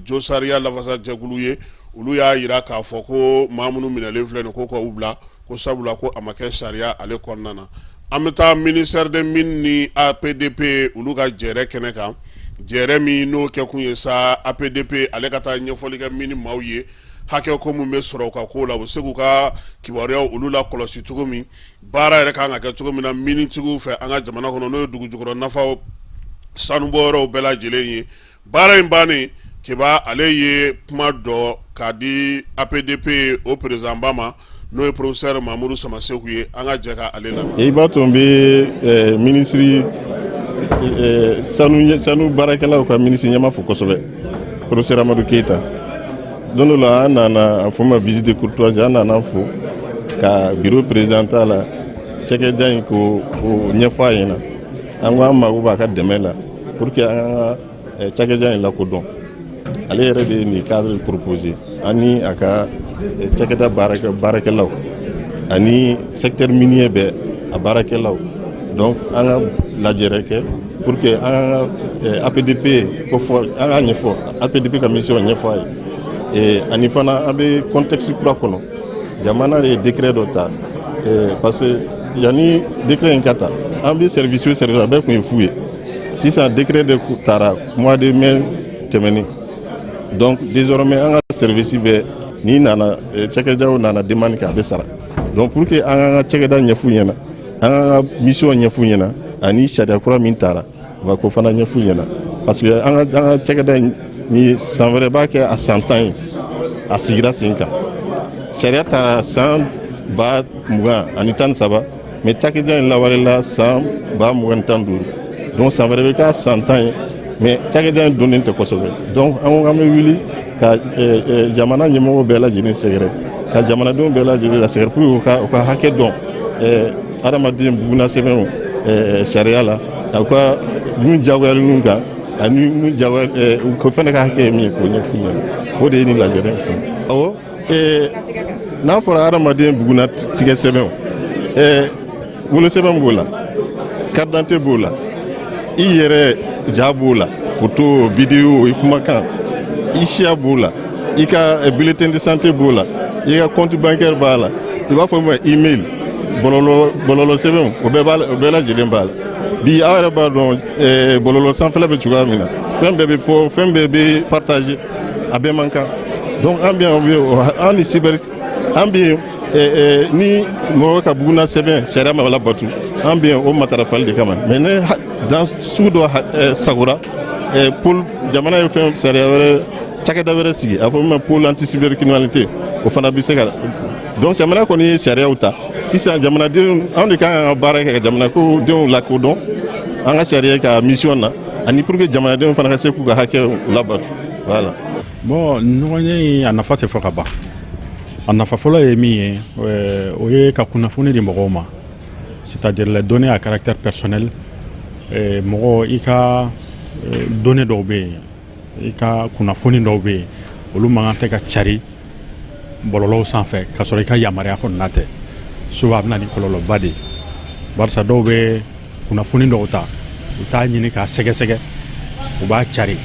josariya lafasajɛkulu ye, olu y'a jira k'a fɔ ko maa minnu minɛlen filɛ nin ko ka u bila, ko sabula ko a ma kɛ sariya ale kɔnɔna na. An bɛ taa ministère des mines ni APDP olu ka jɛrɛ kɛnɛ kan, jɛrɛ min n'o kɛkun ye sa, APDP ale ka taa ɲɛfɔli kɛ mine maaw ye, hakɛ ko min bɛ sɔrɔ u ka ko la, u bɛ se k'u ka kibaruyaw olu la kɔlɔsi cogo min, baara yɛrɛ kan ka kɛ cogo min na minitigiw fɛ an ka jamana kɔnɔ, n'o ye dugu jukɔrɔ nafaw sanubɔyɔrɔw bɛɛ lajɛlen ye. Baara in bannen, Keba ale ye kuma dɔ k'a di APDP o président ba ma, n'o ye professeur Mamudu Samaseku ye. An ka jɛ ka ale lamɛn. I b'a to n bɛ minisiri sanu baarakɛlaw ka minisiri ɲɛma fo kosɛbɛ, professeur Amadu Keyita. Don dɔ la, an nana a fɔ ma visite de courtoisie, an nana fo ka bureau présenté a la, cakɛda in ko o ɲɛfɔ a ɲɛna. An ko an mago b'a ka dɛmɛ la pour que an ka cakɛda in lakodɔn. Ale yɛrɛ de ye nin cadre proposé, ani a ka cakɛda baarakɛlaw ani secteur minier bɛɛ a baarakɛlaw. Donc an ka lajɛrɛ kɛ pour que an ka APDP ko fɔ, an ka ɲɛfɔ APDP ka mission ɲɛfɔ a ye. Ani fana an bɛ contexte kura kɔnɔ, jamana de ye décret dɔ ta, parce que yanni décret in ka ta, an bɛ service o service, a bɛɛ tun ye fu ye. Sisan décret de taara mois de mai tɛmɛnen. Donc désormais, an ka service bɛɛ, n'i nana, cakɛdaw nana demande kɛ, a bɛ sara. Donc pour que an k'an ka cakɛda ɲɛf'u ɲɛna, an k'an ka mission ɲɛf'u ɲɛna, ani sariya kura min tara, u ka ko fana ɲɛf'u ɲɛna, parce que an ka cakɛda in ni san wɛrɛ b'a kɛ a san 10 ye a sigira sen kan. Sariya tara san 2013, mais cakɛda in lawalela san 2015. Donc san wɛrɛ bɛ k'a san 10 ye, mais cakɛda in donnen tɛ kosɛbɛ. Donc an ko k'an bɛ wuli ka jamana ɲɛmɔgɔw bɛɛ lajɛlen sɛgɛrɛ, ka jamanadenw bɛɛ lajɛlen la sɛgɛrɛ, pour que u ka hakɛ dɔn hadamaden buguna sɛbɛnw sariya la, u ka min diyagoyalen kan ani min jagoya u fana ka hakɛ ye min ye, k'o ɲɛf'u ɲɛna. O de ye nin lajɛrɛ in kun. Awɔ, n'a fɔra hadamaden buguna tigɛ sɛbɛnw, wolosɛbɛn b'o la, carte d'identité b'o la, i yɛrɛ ja b'o la, photo, vidéo, i kumakan, i siya b'o la, i ka bulletin de santé b'o la, i ka compte bancaire b'a la, i b'a fɔ min ma email, bɔlɔlɔ sɛbɛnw, o bɛɛ b'a la, o bɛɛ lajɛlen b'a la. Bi, aw yɛrɛ b'a dɔn bɔlɔlɔ sanfɛla bɛ cogoya min na, fɛn bɛɛ bɛ fɔ, fɛn bɛɛ bɛ partager, a bɛɛ man kan. Donc an bɛ yan, an ni cyber, an bɛ yen ni mɔgɔ ka buguna sɛbɛn sariya ma labato, an bɛ yen o matarafali de kama. Mais ne dan sugu dɔ sagora, pôle jamana ye fɛn sariya wɛrɛ, cakɛda wɛrɛ sigi, a fɔ min ma pôle anti cybercriminalité, o fana bɛ se ka. Donc jamana kɔni ye sariyaw ta sisan, jamanadenw, anw de kan ka baara kɛ ka jamana ko denw lakodɔn an ka sariya ka mission na, ani pour que jamanadenw fana ka se k'u ka hakɛw labato, voilà. Bon, ɲɔgɔnye in, a nafa tɛ fɔ ka ban. A nafa fɔlɔ ye min ye, o ye ka kunnafoni di mɔgɔw ma, c'est-à-dire les données à caractère personnel. Mɔgɔ, i ka données dɔw bɛ yen, i ka kunnafoni dɔw bɛ yen, olu man kan tɛ ka cari bɔlɔlɔw sanfɛ k'a sɔrɔ i ka yamaruya kɔnɔna tɛ. Souvent, a bɛ na ni kɔlɔlɔba de ye, barisa dɔw bɛ kunnafoni dɔw ta, u t'a ɲini k'a sɛgɛsɛgɛ, u b'a cari.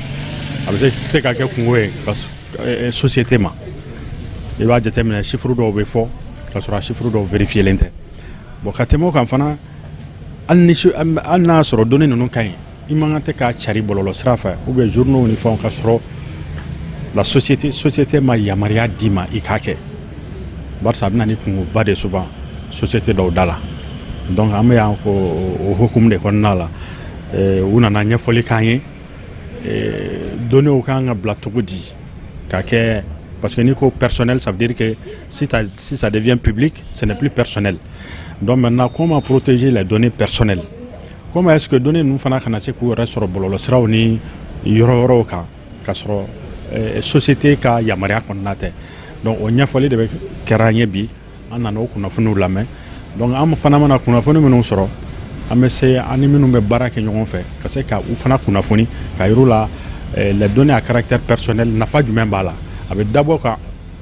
A bɛ se ka kɛ kungo ye ka société ma. I b'a jateminɛ, chiffre dɔw bɛ fɔ k'a sɔrɔ a chiffre dɔw vérifiélen tɛ. Bon, ka tɛmɛ o kan fana, hali ni hali n'a y'a sɔrɔ données ninnu ka ɲi, i man kan tɛ k'a cari bɔlɔlɔ sira fɛ ou bien journaux ni fɛnw, ka sɔrɔ la société ma yamaruya d'i ma i k'a kɛ, barisa a bɛ na ni kungoba de souvent société dɔw da la. Donc an bɛ yan ko o hukumu de kɔnɔna la, u nana ɲɛfɔli k'an ye données kan ka bila cogo di ka kɛ, parce que n'i ko personnel, ça veut dire que si ça devient public, ce n'est plus personnel. Donc maintenant, comment protéger les données personnelles? Comment est-ce que données ninnu fana kana se k'u yɛrɛ sɔrɔ bɔlɔlɔsiraw ni yɔrɔ wɛrɛw kan k'a sɔrɔ société ka yamaruya kɔnɔna tɛ? Donc o ɲɛfɔli de bɛ kɛra an ye bi. An nana o kunnafoniw lamɛn. Donc an fana mana kunnafoni minnu sɔrɔ, an bɛ se an ni minnu bɛ baara kɛ ɲɔgɔn fɛ, ka se ka u fana kunnafoni ka yir'u la les données à caractère personnel, nafa jumɛn b'a la. A bɛ dabɔ ka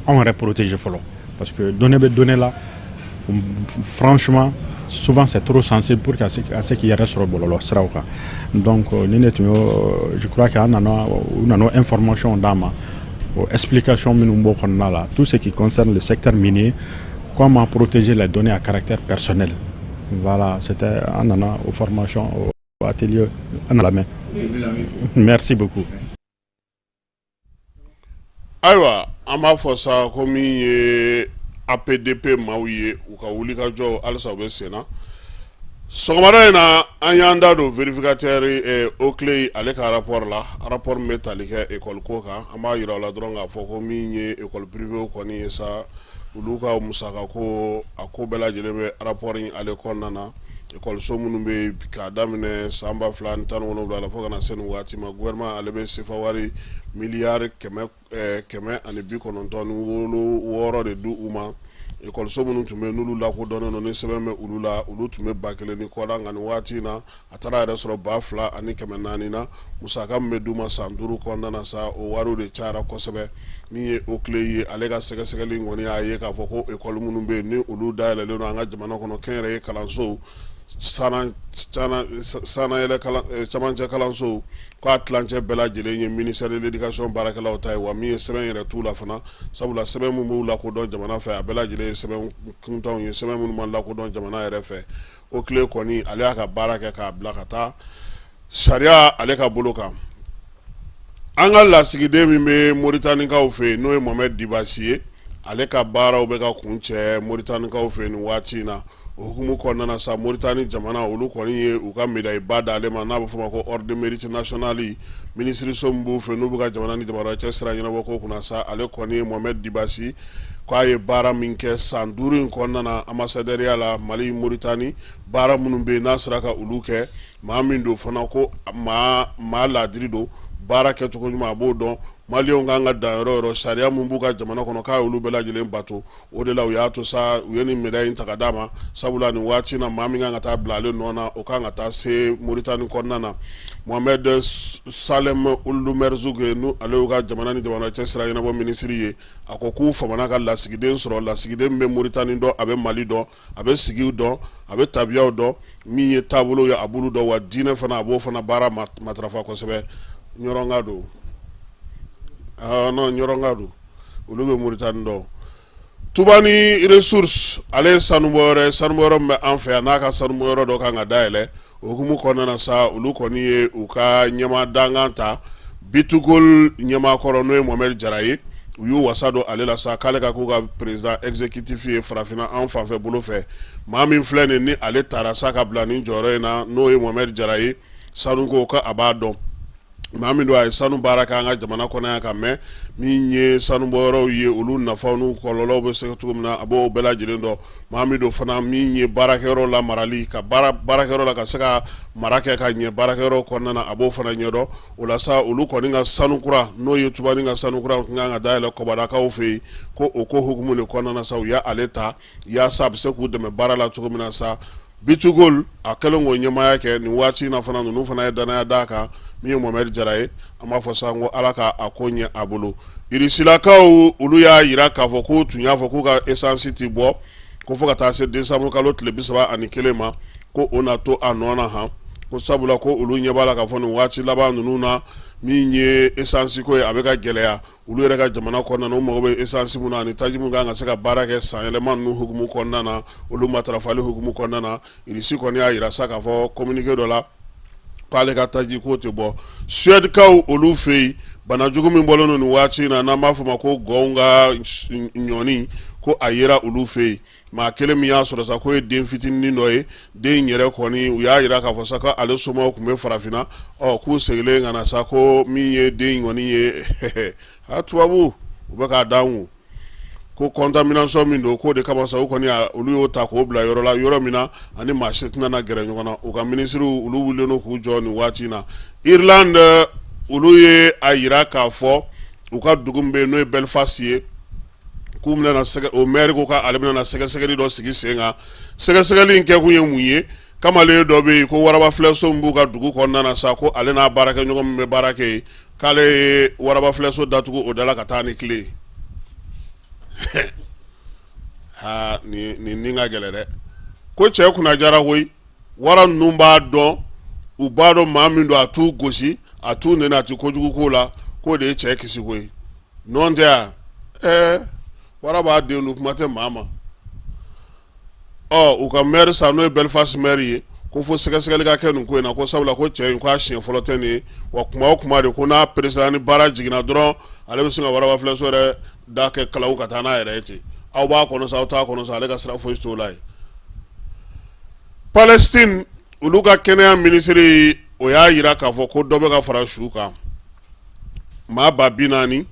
anw yɛrɛ protéger fɔlɔ, parce que données bɛ données la, franchement, souvent c'est trop sensible pour qu'à ce k'i yɛrɛ sɔrɔ bɔlɔlɔ siraw kan. Donc ni ne tun y'o, je crois que an nana, u nana information d'an ma, o explication minnu b'o kɔnɔna la, tout ce qui concerne le secteur minier, comment protéger les données à caractère personnel. Voilà, c'était an nana o formation, o atelier, an lamɛn. Merci beaucoup. Ayiwa, an b'a fɔ sa ko min ye APDP maaw ye, u ka wulikajɔ halisa u bɛ sen na. Sɔgɔmada in na, an y'an da don vérificateur OCLEI ale ka rapport la, rapport min bɛ tali kɛ école ko kan. An b'a yira u la dɔrɔn k'a fɔ ko min ye école privée kɔni ye sa, olu ka musaka ko, a ko bɛɛ lajɛlen bɛ rapport in ale kɔnɔna na. Ekɔliso minnu bɛ yen, k'a daminɛ san 2017 la fo ka na se nin waati ma, gouvernement ale bɛ sefa wari miliyari 196 de di u ma. Ekɔliso minnu tun bɛ yen, n'olu lakodɔnnen don, ni sɛbɛn bɛ olu la, olu tun bɛ 1000 ni kɔ la, nka nin waati in na, a taara yɛrɛ sɔrɔ 2400 na. Musaka min bɛ d'u ma san 5 kɔnɔna na sa, o wariw de cayara kosɛbɛ. Min ye OCLEI ye, ale ka sɛgɛsɛgɛli kɔni y'a ye k'a fɔ ko ekɔli minnu bɛ yen, ni olu dayɛlɛlen don an ka jamana kɔnɔ, kɛnyɛrɛye kalansow, sannayɛlɛ camancɛ kalansow, k'a tilancɛ bɛɛ lajɛlen ye ministère de l'éducation baarakɛlaw ta ye. Wa min ye sɛbɛn yɛrɛ t'u la fana, sabula sɛbɛn min b'u lakodɔn jamana fɛ, a bɛɛ lajɛlen ye sɛbɛn kuntanw ye, sɛbɛn minnu ma lakodɔn jamana yɛrɛ fɛ. OCLEI kɔni, ale y'a ka baara kɛ k'a bila ka taa sariya ale ka bolo kan. An ka lasigiden min bɛ Moritanikaw fɛ yen, n'o ye Mohamed Dibasi ye, ale ka baaraw bɛ ka kuncɛ Moritanikaw fɛ yen nin waati in na. O hukumu kɔnɔna na sa, Moritani jamana olu kɔni ye u ka médaille ba d'ale ma, n'a bɛ f'o ma ko ordre de mérite national. Minisiriso min b'u fɛ, n'u bɛ ka jamana ni jamana cɛ sira ɲɛnabɔ ko kunna sa, ale kɔni ye Mohamed Dibasi k'a ye baara min kɛ san 5 in kɔnɔna na ambassadeurya la Mali Moritani, baara minnu bɛ yen n'a sera ka olu kɛ, maa min don fana ko maa laadiri don, baara kɛcogo ɲuman a b'o dɔn, maliyɛnw kan ka dan yɔrɔ yɔrɔ, sariya min b'u ka jamana kɔnɔ k'a y'olu bɛɛ lajɛlen bato. O de la u y'a to sa u ye nin médaille in ta ka d'a ma, sabula nin waati na maa min kan ka taa bila ale nɔ na, o kan ka taa se Moritani kɔnɔna na. Mohamed Salem Ould Merzoug, n'o ale y'u ka jamana ni jamana cɛ sira ɲɛnabɔ minisiri ye, a ko k'u famana ka lasigiden sɔrɔ, lasigiden min bɛ Moritani dɔn, a bɛ Mali dɔn, a bɛ sigiw dɔn, a bɛ tabiyaw dɔn, min ye taabolo ye a b'olu dɔn, wa diinɛ fana a b'o fana baara matarafa kosɛbɛ. Ɲɔrɔnka don, non, ɲɔrɔnka don, olu bɛ Moritani dɔn. Tubani Ressources, ale ye sanubɔyɔrɔ ye, sanubɔyɔrɔ min bɛ an fɛ yan, n'a ka sanubɔyɔrɔ dɔ kan ka dayɛlɛ. O hukumu kɔnɔna na sa, olu kɔni ye u ka ɲɛmaa dankan ta, B2Gold ɲɛmaa kɔrɔ, n'o ye Mohamed Jara ye. U y'u wasa don ale la sa k'ale ka k'u ka président exécutif ye farafinna an fanfɛ bolo fɛ. Maa min filɛ nin ni ale taara sa ka bila nin jɔyɔrɔ in na, n'o ye Mohamed Jara ye, sanuko ko a b'a dɔn. Maa min don, a ye sanu baara kɛ an ka jamana kɔnɔ yan ka mɛn, min ye sanubɔyɔrɔw ye, olu nafaw n'u kɔlɔlɔw bɛ se cogo min na, a b'o bɛɛ lajɛlen dɔn. Maa min don fana, min ye baarakɛyɔrɔ la marali, ka baarakɛyɔrɔ la ka se ka mara kɛ ka ɲɛ baarakɛyɔrɔ kɔnɔna na, a b'o fana ɲɛdɔn. O la sa, olu kɔni ka sanu kura, n'o ye Tubani ka sanu kura tun kan ka dayɛlɛ Kɔbadakaw fɛ yen, ko o ko hukumu de kɔnɔna na sa, u y'ale ta yaasa a bɛ se k'u dɛmɛ baara la cogo min na sa. B2Gold a kɛlen k'o ɲɛmaaya kɛ nin waati in na fana, ninnu fana ye danaya d'a kan, min ye Mohamed Jara ye. An b'a fɔ sa ko Ala ka a ko ɲɛ a bolo. Irisilakaw, olu y'a jira k'a fɔ k'u tun y'a fɔ k'u ka esansi tɛ bɔ ko fo ka taa se décembre kalo tile 31 ma, ko o na to a nɔ na han, ko sabula ko olu ɲɛ b'a la k'a fɔ nin waati laban ninnu na, min ye esansi ko ye, a bɛ ka gɛlɛya olu yɛrɛ ka jamana kɔnɔna na. U mago bɛ esansi mun na ani taji mun kan ka se ka baara kɛ sanyɛlɛma ninnu hukumu kɔnɔna na, olu matarafali hukumu kɔnɔna na. Irisi kɔni y'a jira sa k'a fɔ communiqué dɔ la k'ale ka taji k'o tɛ bɔ. Suèdekaw olu fɛ yen, banajugu min bɔlen don nin waati in na, n'an b'a fɔ ma ko gɔnw ka ɲɔni, ko a yera olu fɛ yen. Maa kelen min y'a sɔrɔ sa, k'o ye den fitinin dɔ ye. Den in yɛrɛ kɔni, u y'a jira k'a fɔ sa ko ale somaw tun bɛ farafinna, ɔ k'u seginnen ka na sa, ko min ye den in kɔni ye, a tubabu u bɛ k'a d'an kun ko contamination min don, k'o de kama sa u kɔni olu y'o ta k'o bila yɔrɔ la, yɔrɔ min na ani maa si tɛna na gɛrɛ ɲɔgɔn na. U ka minisiriw olu wulilen don k'u jɔ nin waati in na. Irlande, olu ye a jira k'a fɔ u ka dugu min bɛ yen, n'o ye Belfast ye, k'u bɛna o maire ko k'ale bɛna sɛgɛsɛgɛli dɔ sigi sen kan. Sɛgɛsɛgɛli in kɛkun ye mun ye? Kamalen dɔ bɛ yen ko waraba filɛso min b'u ka dugu kɔnɔna na sa, ko ale n'a baarakɛɲɔgɔn min bɛ baara kɛ yen, k'ale ye waraba filɛso datugu o da la ka taa ni kile ye. Aa, nin nin ka gɛlɛn dɛ. Ko cɛ kunna jara koyi. Wara ninnu b'a dɔn, u b'a dɔn maa min don, a t'u gosi, a t'u nɛni, a tɛ kojugu k'o la, k'o de ye cɛ kisi koyi. Nɔn tɛ yan, ɛɛ wara b'a den dun, kuma tɛ maa ma. Ɔ u ka maire sa, n'o ye Belfast maire ye, ko fo sɛgɛsɛgɛli ka kɛ nin ko in na, ko sabula ko cɛ in k'a siɲɛ fɔlɔ tɛ nin ye, wa kuma o kuma de ko n'a peresera ni baara jiginna dɔrɔn, ale bɛ sin ka waraba filɛso yɛrɛ da kɛ kalaw ka taa n'a yɛrɛ ye ten. Aw b'a kɔnɔ sa, aw t'a kɔnɔ sa, ale ka sira foyi t'o la ye. Palestine, olu ka kɛnɛya minisiri, o y'a jira k'a fɔ ko dɔ bɛ ka fara su kan, maa 40,000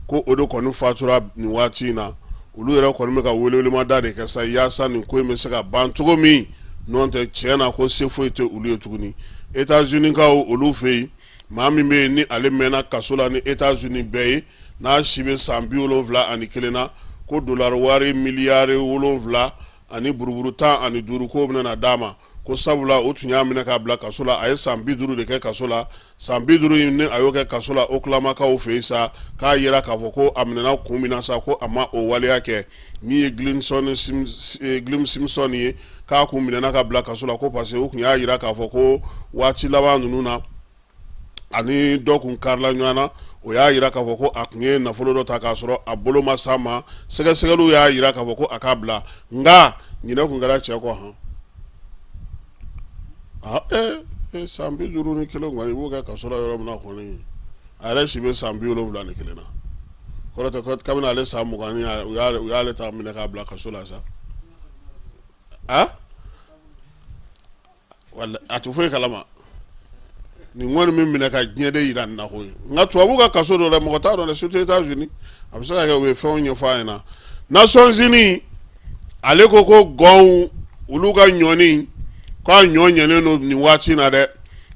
ko o de kɔni fatura nin waati in na. Olu yɛrɛ kɔni bɛ ka welewelemada de kɛ sa yaasa nin ko in bɛ se ka ban cogo min, n'o tɛ tiɲɛ na ko se foyi tɛ olu ye tuguni. États-Unis kaw olu fɛ yen, maa min bɛ yen ni ale mɛnna kaso la ni États-Unis bɛɛ ye, n'a si bɛ san 71 na, ko dolari wari miliyari 7 ani buruburu 15 k'o bɛna d'a ma, ko sabula o tun y'a minɛ k'a bila kaso la, a ye san 50 de kɛ kaso la. San 50 in ni a y'o kɛ kaso la Oklahomakaw fɛ yen sa, k'a yira k'a fɔ ko a minɛna kun min na sa, ko a ma o waleya kɛ. Min ye Glenn Simpson ye, k'a kun minɛna ka bila kaso la, ko parce que u tun y'a jira k'a fɔ ko waati laban ninnu na, ani dɔ kun karila ɲɔgɔn na. O y'a jira k'a fɔ ko a tun ye nafolo dɔ ta k'a sɔrɔ a bolo ma s'a ma. Sɛgɛsɛgɛliw y'a jira k'a fɔ ko a k'a bila, nka ɲinɛ kun kɛra cɛ kɔ han. San 51 kɔni, i b'o kɛ kaso la yɔrɔ min na kɔni. A yɛrɛ si bɛ san 71 na. Kɔrɔ tɛ kabini ale san 20 ni u y'ale ta minɛ k'a bila kaso la sa. A a tɛ foyi kalama. Nin kɔni bɛ minɛ ka diɲɛ de yira nin na koyi. Nka tubabu ka kaso dɔ la, mɔgɔ t'a dɔn dɛ, surtout États-Unis. A bɛ se ka kɛ u ye fɛnw ɲɛfɔ a ɲɛna. Nations Unies ale ko ko gɔnw olu ka ɲɔni k'a ɲɔ ɲɛnen don nin waati in na dɛ.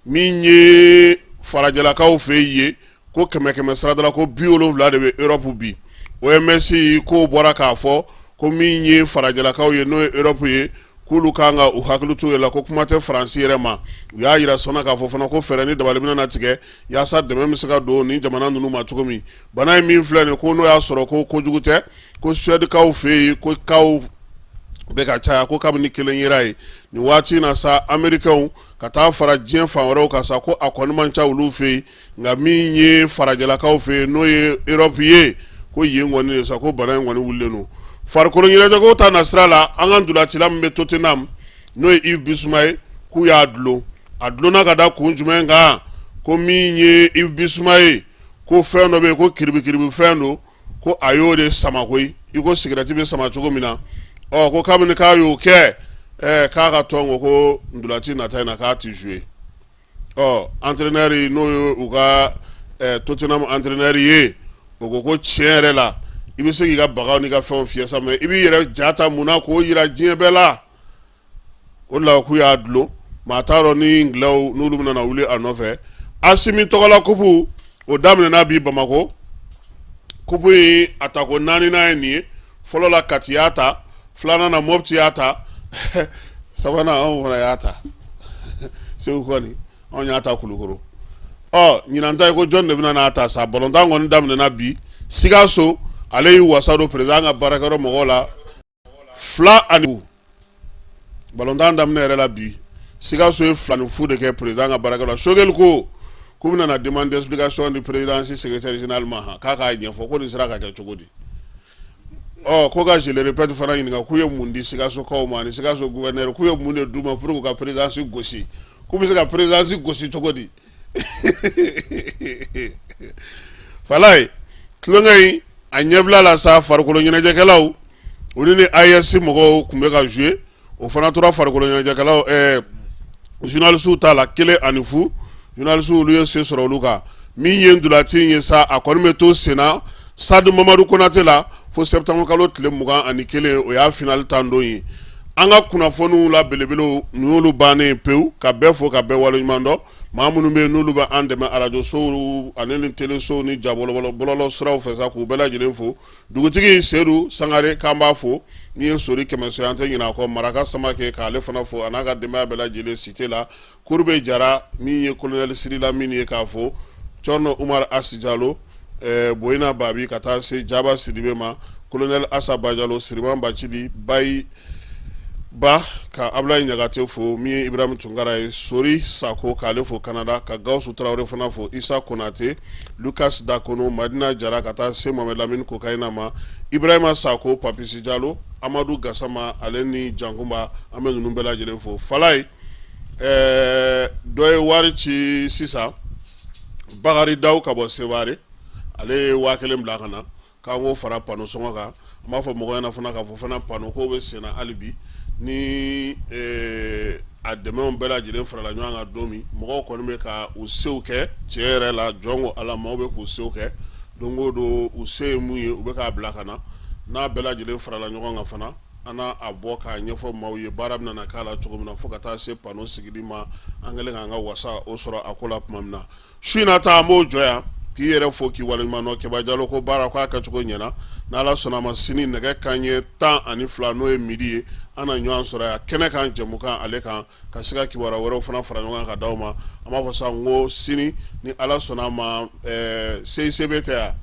Min ye farajɛlakaw fɛ yen ko kɛmɛ kɛmɛ sarada la ko 70 de bɛ Europe bi. OMS k'o bɔra k'a fɔ ko min ye farajɛlakaw ye, n'o ye Europe ye, k'olu kan ka u hakili to la, ko kuma tɛ Faransi yɛrɛ ma. U y'a jira sɔnna k'a fɔ fana ko fɛɛrɛ ni dabali bɛna tigɛ yaasa dɛmɛ bɛ se ka don ni jamana ninnu ma cogo min. Bana in min filɛ nin ko n'o y'a sɔrɔ ko kojugu tɛ, ko Suèdekaw fɛ yen ko cas bɛ ka caya, ko kabini kelen yera yen nin waati in na sa, Américains ka taa fara diɲɛ fan wɛrɛw kan sa, ko a kɔni man ca olu fɛ yen. Nka min ye farajɛlakaw fɛ yen, n'o ye Europe ye, ko yen kɔni de sa ko bana in kɔni wulilen don. Farikolo ɲɛnajɛko ta nasira la, an ka ntolacila min bɛ Tottenham, n'o ye Yves Bissouma ye, k'u y'a dulon. A dulonna ka da kun jumɛn kan? Ko min ye Yves Bissouma ye, ko fɛn dɔ bɛ yen ko kiribikiribi fɛn don, ko a y'o de sama koyi, i ko sigirɛti bɛ sama cogo min na. Ɔ ko kabini k'a y'o kɛ, k'a ka tɔn ko ko ntolaci nata in na k'a tɛ jouer. Ɔ entraîneur n'o ye u ka Tottenham entraîneur ye, o ko ko tiɲɛ yɛrɛ la, i bɛ se k'i ka bagaw n'i ka fɛnw fiyɛ sa, mais i b'i yɛrɛ ja ta mun na k'o jira diɲɛ bɛɛ la? O de la k'u y'a dulon. Maa t'a dɔn ni Anglais n'olu bɛna na wuli a nɔfɛ. Asimi tɔgɔla kupu o daminɛna bi Bamakɔ. Kupu in a tako naaninan ye nin ye. Fɔlɔ la Kati y'a ta, filanan na Mopti y'a ta, sabanan anw fana y'a ta Segu kɔni, anw y'a ta Kulukoro. Ɔ ɲinan ta ye ko jɔn de bɛna n'a ta sa? Balontan kɔni daminɛna bi Sikaso. Ale y'i wasa don président ka baarakɛyɔrɔ mɔgɔw la 2-0. Balontan daminɛ yɛrɛ la bi, Sikaso ye 2-0 de kɛ président ka baarakɛyɔrɔ la. Choguel ko k'u bɛna na demande d'explication di présidence secrétaire général ma han, k'a k'a ɲɛfɔ ko nin sera ka kɛ cogo di. Ɔ ko ka je le répète fana ɲininka k'u ye mun di Sikasokaw ma ani Sikaso gouverneur, k'u ye mun de d'u ma pour k'u ka présidence gosi, k'u bɛ se ka présidence gosi cogo di? Falaye, tulonkɛ in a ɲɛbila la sa, farikolo ɲɛnajɛkɛlaw olu ni AES mɔgɔw tun bɛ ka jouer, o fana tora farikolo ɲɛnajɛkɛlaw journalistes ta la 1-0. Journalistes olu ye se sɔrɔ olu kan. Min ye ntolaci in ye sa, a kɔni bɛ to senna stade Mamadu Konate la fo septembre kalo tile 21, o y'a finale tan don ye. An ka kunnafoniw la belebelew nin y'olu bannen pewu. Ka bɛɛ fo ka bɛɛ waleɲuman dɔn. Maa minnu bɛ yen n'olu bɛ an dɛmɛ arajosow ani ni telesow ni jabɔlɔbɔlɔ siraw fɛ sa, k'u bɛɛ lajɛlen fo. Dugutigi Sedu Sangare, k'an b'a fo. N'i ye Sori Kɛmɛso an tɛ ɲinɛ a kɔ. Maraka Samakɛ, k'ale fana fo a n'a ka denbaya bɛɛ lajɛlen cité la. Kurube Jara, min ye colonel Siri Lamini ye, k'a fo. Cɔrɔnɔ Umaru Asi Jalo, Boyina Babi, ka taa se Jaba Sidibe ma, colonel Asa Bajalo, Siriman Bacili Bayi Ba, ka Abulayi Ɲagate fo. Min ye Ibrahim Tunkara ye, Sori Sako, k'ale fo Canada, ka Gawusu Tarawele fana fo, Isa Konate, Lucas Dakono, Madina Jara, ka taa se Mohamed Lamini Kokayina ma, Ibrahima Sako, Papisi Jalo, Amadu Gasama, ale ni Jankunba, an bɛ ninnu bɛɛ lajɛlen fo. Falaye, dɔ ye wari ci sisan, Bakari Daw ka bɔ Sevare, ale ye 1000 bila ka na k'an k'o fara panneau sɔngɔ kan. An b'a fɔ mɔgɔ ɲɛna fana k'a fɔ fana panneau ko bɛ senna hali bi. Ni a dɛmɛw bɛɛ lajɛlen farala ɲɔgɔn kan don min, mɔgɔw kɔni bɛ ka u sew kɛ tiɲɛ yɛrɛ la. Jɔn ko Ala, maaw bɛ k'u sew kɛ don o don. U se ye mun ye, u bɛ k'a bila ka na. N'a bɛɛ lajɛlen farala ɲɔgɔn kan fana, an n'a a bɔ k'a ɲɛfɔ maaw ye baara bɛna na k'a la cogo min na, fo ka taa se panneau sigili ma, an kɛlen k'an ka wasa o sɔrɔ a ko la tuma min na. Su in na ta, an b'o jɔ yan k'i yɛrɛ fo k'i waleɲuman dɔn. Kɛba Jalo ko baara k'a kɛcogo ɲɛna. N'Ala sɔnna a ma, sini nɛgɛ kanɲɛ 12, n'o ye midi ye, an na ɲɔgɔn sɔrɔ yan kɛnɛ kan, jɛmukan ale kan, ka se ka kibaruya wɛrɛw fana fara ɲɔgɔn kan ka d'aw ma. An b'a fɔ sa n ko sini ni Ala sɔnna a ma, CICB tɛ yan,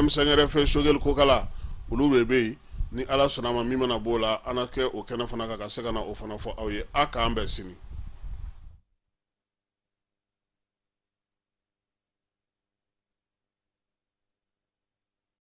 M5RFP Choguel Kokala olu de bɛ yen. Ni Ala sɔnna a ma, min mana b'o la, an na kɛ o kɛnɛ fana kan ka se ka na o fana fɔ aw ye. A k'an bɛn sini.